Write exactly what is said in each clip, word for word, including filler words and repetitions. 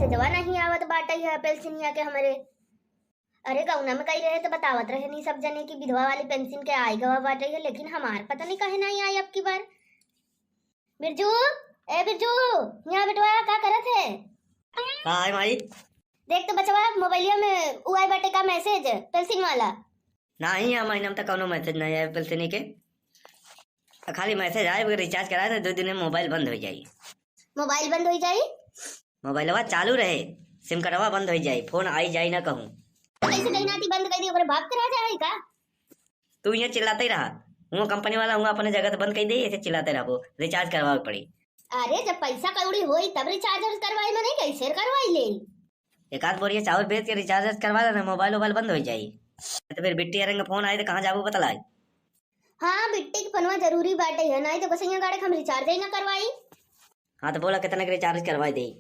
जवा नहीं आवत बाटइ है पेंसिनिया के हमरे। अरे, गौना में कही रहे त बतावत रहे नी सब जने कि विधवा वाली पेंसिन के आइ गवा बाटइ है, लेकिन हमार पता नहीं काहे नहीं आई अब की बार। बिरजू, ए बिरजू, यहाँ बेटवा का करत है? का है माई? देख तो बचवा, मोबाइलिया में उ आई बाटे का मैसेज, पेंसिन वाला। नहीं, यहाँ महीना में तो कौनो मैसेज नहीं आया पेंसिनी के। आ, खाली मैसेज आए, अगर रिचार्ज कराए तो दो दिन में मोबाइल बंद हो जाई। मोबाइल बंद हो जाई? मोबाइलवा चालू रहे, सिम कार्डवा बंद हो जाई, फोन आई जाई ना कहूँ। कैसे कहीं नाती बंद कर दी, ओकरे बाप के राजा है का? तू यहाँ चिल्लाते ही रहा, हुआ कंपनी वाला हुआ अपने जगह से बंद कर दे, ऐसे चिल्लाते रहबो, रिचार्ज करवावे पड़ी। अरे, जब पैसा कौड़ी होई तब रिचार्ज करवाई, मने कैसे करवाई ले? एक आध बोरिया चावल बेच के रिचार्ज करवा लेना, मोबाइल वोबाइल बंद हो जाई। तो फिर बिट्टी अरंग फोन आई तो कहाँ जाबू बतलाई? हाँ, बिट्टी के फोनवा जरूरी बाटे है, नहीं तो बस यहाँ गाड़े हम रिचार्ज ही ना करवाई। हाँ, तो बोला कितना के रिचार्ज करवाई दे?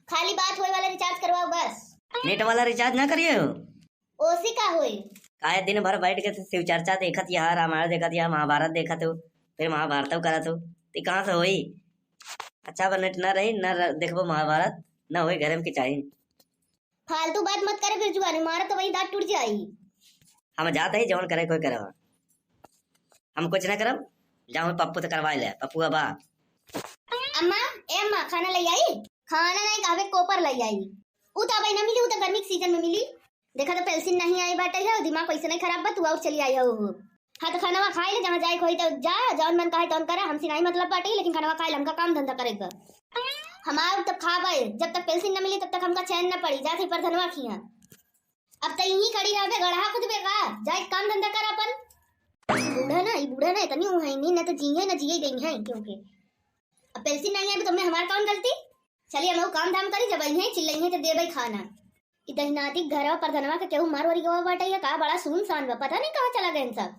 खाली बात होए वाला रिचार्ज करवाओ बस। नेट वाला रिचार्ज ना करिए हो? ओसी का होई? काहे दिन भर बैठ के शिव चर्चा देखत यहाँ, रामायण देखत यहाँ, महाभारत देखत हो, फिर महाभारत करत हो, तो कहाँ से होई? अच्छा बा नेट ना रही, ना र-, देखबो महाभारत, ना होई घरे में कि चाही। फालतू बात मत करे बिरजुआ, नहीं मारा तो वही दांत टूट जाई। हम जाते ही जौन करे कोई करवा, हम कुछ ना करब, जाओ पप्पू से करवा ले, पप्पुआ बा। अम्मा, ए अम्मा, खाना ले आई? खाना नहीं कहबे कोपर ले आई। उ तो अबे ना मिली, उ तो गर्मी के सीजन में मिली। देखा तो पेंसिन नहीं आई बाटे है, दिमाग कैसे नहीं खराब बा, तू और चली आई हो। हाँ तो खाना खाई ले, जहाँ जाए कोई तो जा, जौन मन कहे तौन करा, हमसे नहीं मतलब बाटे, लेकिन खाना खाई ले, हमका काम धंधा करे बा। हमार तो खाबे, जब तक पेंसिन न मिली तब तक हमका चैन न पड़ी, जाते परधनवा खिया। अब तो यहीं खड़ी रहबे, गड़हा खुदबे का, जाए काम धंधा कर अपन। बूढ़ा ना, ई बूढ़ा ना, इतनी ऊ है नहीं, ना तो जिए ना जिए गई है, क्योंकि अब पेंसिन नहीं आई तो मैं हमार कौन गलती? चलिए हम काम धाम करी, जब आई है चिल्लाई है तो देबे खाना। ई दहिनाती के घरवा परधनवा के केहू मार वारी गवा बाटे या का, बड़ा सुनसान बा, पता नहीं कहाँ चला गए सब।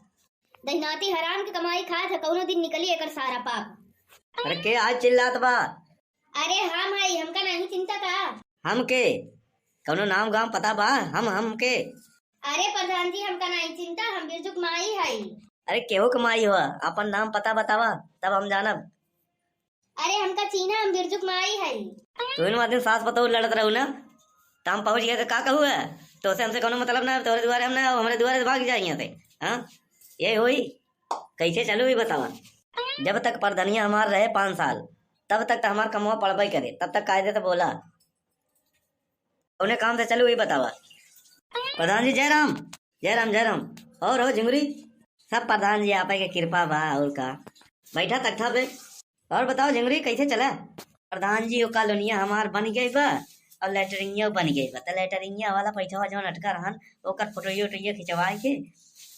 दहिनाती हराम के कमाई खात है, कौनो दिन निकली एकर सारा पाप। अरे के आज चिल्लात बा? अरे हम हई, हमका नहीं चिंता का? हम के? कौनो नाम गाम पता बा? हम, हम के? अरे प्रधान जी, हमका नहीं चिंता, हम बिरजुक माई हई। अरे केहू के माई हो, अपन नाम पता बतावा, तब हम जानब। अरे हमका चीन्हा, हम बिरजुक माई हई। तू इन दिन सास पतोह लड़त रहू ना, त हम पहुँच गए तो का कहू है? तो से हमसे कौनो मतलब ना, तोहरे दुआरे हम ना, हमरे दुआरे से भाग जाए यहाँ से। हाँ, ये होई, कैसे चलू भी बतावा। जब तक परधनिया हमार रहे पाँच साल, तब तक तो हमार कमवा पड़बे करे, तब तक कायदे से बोला। कौने काम से चलू, ई बतावा। प्रधान जी, जय राम। जय राम, जय राम। और हो झिंगुरी? सब प्रधान जी आपे के कृपा बा, और का। बैठा तख्ता पे। और बताओ झिंगुरी, कैसे चला? प्रधान जी, ओ कॉलोनिया हमार बन गई बा, और लेटरिंगो बन गई बा। तो लेटरिंगो वाला पैसा जौन अटका रहन, ओकर फोटोइयो वोटोइयो खिंचवाए के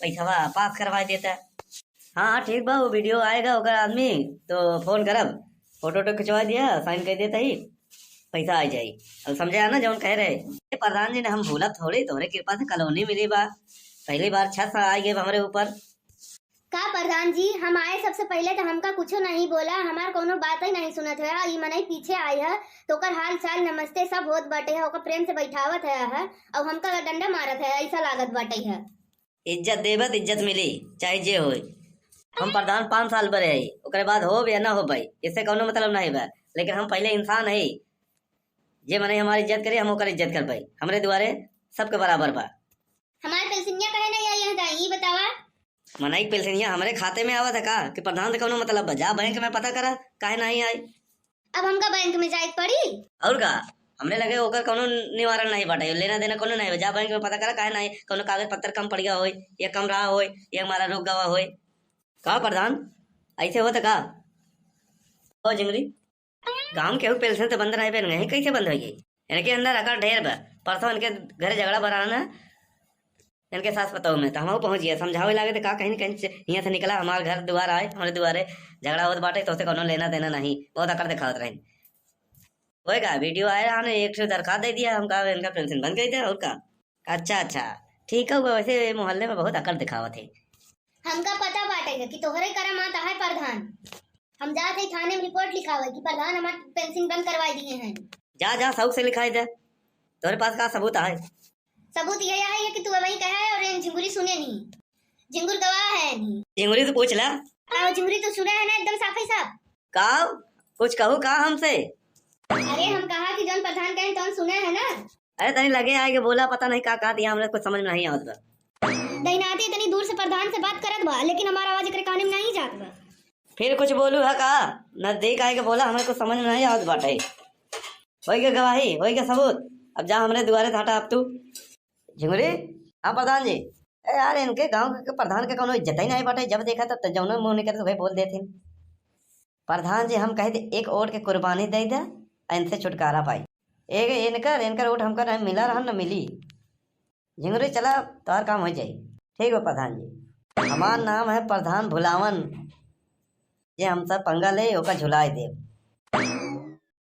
पैसा पास करवा देता। हाँ, हाँ, ठीक बा, वो वीडियो आएगा, ओकर आदमी तो फोन करब, फोटो वोटो खिंचवा दिया, साइन कर देता ही, पैसा आ जाई। अब समझे ना जौन कह रहे, ए, प्रधान जी ने हम भूला थोड़ी, तोहरे कृपा से कॉलोनी मिली बा, पहली बार छत आ गए हमरे ऊपर। का प्रधान जी, हम आए सबसे पहले तो हमका कुछो नहीं बोला, हमार कोनो बात ही नहीं सुनत है। ई मनई पीछे आई है तो ओकर हाल चाल नमस्ते सब होत बाटे है, ओकर प्रेम से बैठावत है, है और हमका डंडा मारत है, ऐसा लागत बाटे है। इज्जत देबे त इज्जत मिली, चाहे जे होई। हम प्रधान पाँच साल बरे हई, ओकरे बाद होब या ना हो पाई, इससे कौनो मतलब नहीं बा। लेकिन हम पहले इंसान हई, जे मनई हमार इज्जत करे, हम ओकर इज्जत कर पाई। हमरे दुआरे सबके बराबर बा। हमार पेंसिनिया कहे नहीं आई है, ई बतावा। मनई के पेंसिनिया हमरे खाते में आवत है का? कि प्रधान से कौनो मतलब बा? जा बैंक में पता करा, काहे नहीं आई। अब हमका बैंक में जाए के पड़ी? और का, हमरे लगे ओकर कौनो निवारण नहीं बाटे, लेना देना कौनो नहीं बा। जा बैंक में पता करा, काहे नहीं, कौनो कागज पत्तर कम पड़ गया होई, या कम रहा होई, या हमारा रुक गवा होई। का प्रधान, ऐसे होता का? ओ झिंगुरी, गाँव में केहू पेंशन से बंद नहीं बन गए, कैसे बंद हो गई? इनके अंदर अकड़ ढेर बा। परसों इनके घरे झगड़ा बराना, इनके सास पतोह में, तो हम पहुँच गए समझावे लागे, तो का कहीं न कहीं से हियाँ से निकला, हमार घर दुआर आए, हमरे दुआरे झगड़ा होत बाटे, तो से कौनो लेना देना नहीं, बहुत अकड़ दिखावत रहे। होएगा, वीडियो आए रहा ना, एक ठो दरखास्त दे दिया, हम कहा इनका पेंशन बंद कर दे, और का। अच्छा, अच्छा, ठीक है, वैसे ये मोहल्ले में बहुत अकड़ दिखावत है। हमका पता बाटे है कि तोहरे करम आता है प्रधान। हम जात है थाने में रिपोर्ट लिखावे कि प्रधान हमार पेंशन बंद करवा दिए हैं। जा, जा, शौक से लिखाई दे। तोहरे पास का सबूत है? सबूत यह है कि तू वही कहे और इन झिंगुरी सुने नहीं। झिंगुर गवाह है नहीं। झिंगुरी से पूछ ला। आओ झिंगुरी, तू सुना है ना एकदम साफ ही साफ। का? कुछ कहू का हमसे? अरे हम कहा कि जौन प्रधान कहें तौन सुने है ना। अरे तनी लगे आए के बोला, पता नहीं का कहा दिया, हमरे कुछ समझ में नहीं आवत बा। दहिनाती इतनी दूर से प्रधान से बात करत बा, लेकिन हमारा आवाज एकरे काने में नहीं जात बा। फिर कुछ बोलू है का? नजदीक आए के बोला, हमरे कुछ समझ में नहीं आवत बाटे। होई के गवाही, होई के सबूत, अब जा हमरे दुआरे से हटा अब तू। झिंगुरी, हाँ प्रधान जी। ए यार, इनके गांव के प्रधान के कौनो इज्जत ही नहीं बाटे, जब देखा तब जौनो मुंह निकले वही बोल देते। प्रधान जी, हम कहे थे एक वोट के कुर्बानी दे दे, आ इनसे छुटकारा पाई। एक इनकर, इनकर वोट हमका नहीं मिला रहन, न मिली। झिंगुरी, चला, तोहार काम हो जाई। ठीक बा प्रधान जी। हमार नाम है प्रधान भुलावन, जे हमसे पंगा ले, ओका झुलाए देब।